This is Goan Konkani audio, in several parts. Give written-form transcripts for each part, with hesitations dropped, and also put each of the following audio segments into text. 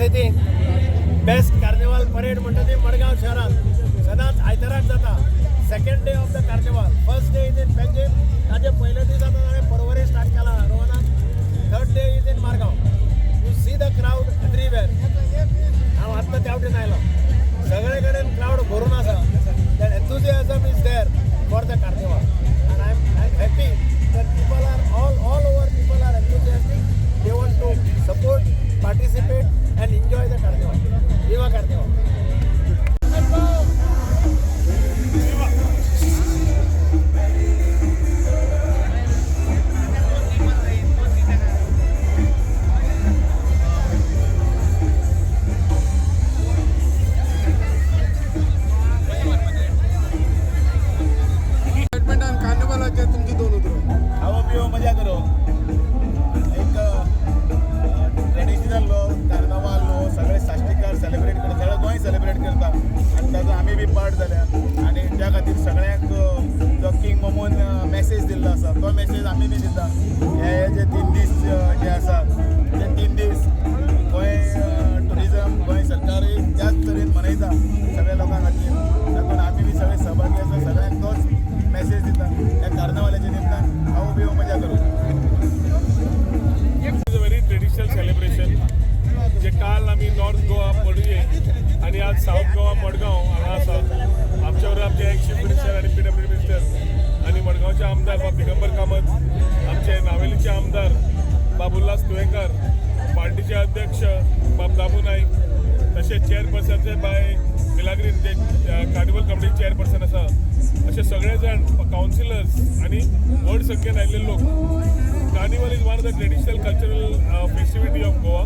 ती बेस्ट कार्निवाल परेड म्हणटा ती मडगांव शहरांत सदांच आयताराक जाता. Second day of the carnival. First day is in Panjim. ताजे पयले दीस आतां हांवें परवरी स्टार्ट केला रोहनान. Third day is in Margao. You see the crowd everywhere. हांव आत्तां त्या वटेन आयलो, सगळे कडेन क्रावड भरून आसा. That enthusiasm is there for the carnival and I am happy that people are all over, people are enthusiastic. They want to support, participate and enjoy the carnival. Viva Carnival! Excitement आनी कार्निवलाचेर तुमची दोन उतरां. खाओ पिओ मजा करो. एक ट्रेडिशनल लो कार्नावाल लो सगळे साश्टीकार सेलिब्रेट करता, सगळें गोंय सेलिब्रेट करता आनी ताजो आमी बी पार्ट जाल्या. आनी त्या खातीर सगळ्यांक जो किंग मोमोन मॅसेज दिल्लो आसा तो मॅसेज आमी बी दिता. हे जे 3 दीस जे आसा ते 3 दीस गोंय टुरिजम, गोंय सरकारय त्याच तरेन मनयता सगळ्या लोकां खातीर. तातूंत आमी बी सगळे सहभागी आसा. सगळ्यांक तोच मॅसेज दिता ह्या कार्नावालाच्या निमतान, खाओ पिओ मजा करो. Is a very traditional celebration जे काल आमी नॉर्थ गोवा पणजे आनी आज साऊथ गोवा मडगांव हांगा आसा. आमच्या बरोबर आमचे एक्स चीफ मिनिस्टर आनी पीडब्ल्यू मिनिस्टर आनी मडगांवचे आमदार बाब दिगंबर कामत, आमचे नावेलीचे आमदार बाब उल्हास तुयेंकार, पार्टीचे अध्यक्ष बाब दामू नाईक, तशेंच चेअरपर्सन बाय मिलाग्रीन जे कार्निवल कमिटीचे चेअरपर्सन आसा, अशे सगळे जाण, कावन्सिलर्स आनी व्हड संख्येन आयिल्ले लोक. Carnival is one of the traditional cultural festivity of Goa.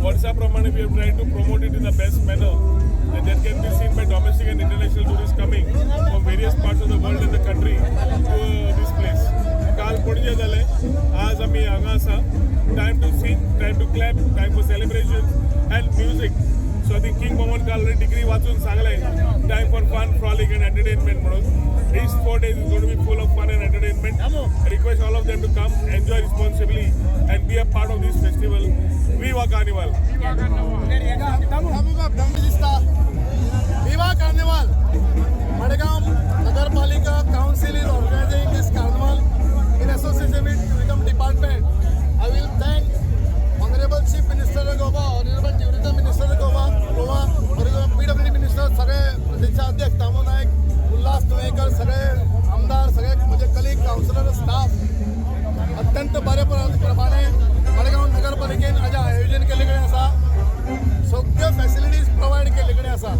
वर्षा प्रमाणे we have tried to promote it in the best manner and that can be seen by domestic and international tourists coming from various parts of the world and the country to this place. काल पणजे जाले, आज आमी हांगा आसा. Time to sing, time to clap, time for celebration and music. So I think king मोमोन काल डिक्री वाचून सांगलें, time for fun, frolic and entertainment म्हणून. These 4 days is going to be full of fun and entertainment. I request all of them to come, enjoy responsibly, and be a part of this festival. Viva Carnival! दिसता. Viva Carnival! Madgaon Nagarpalika Council is organizing this carnival in association with Tourism Department. I will thank Honorable Chief Minister of Goa, Honorable Tourism Minister of Goa, Honorable PWD Minister, सगळे प्रदेशाध्यक्ष दामू नाईक, उल्हास तुयेंकर, सगळे आमदार, सगळे म्हजे कलीग कावन्सिलर, स्टाफ. अत्यंत बऱ्या प्रमाणे मडगांव नगरपालिकेन हाजें आयोजन केल्ले कडेन आसा. सगळ्यो फॅसिलिटीज प्रोवायड केल्ले कडेन आसा.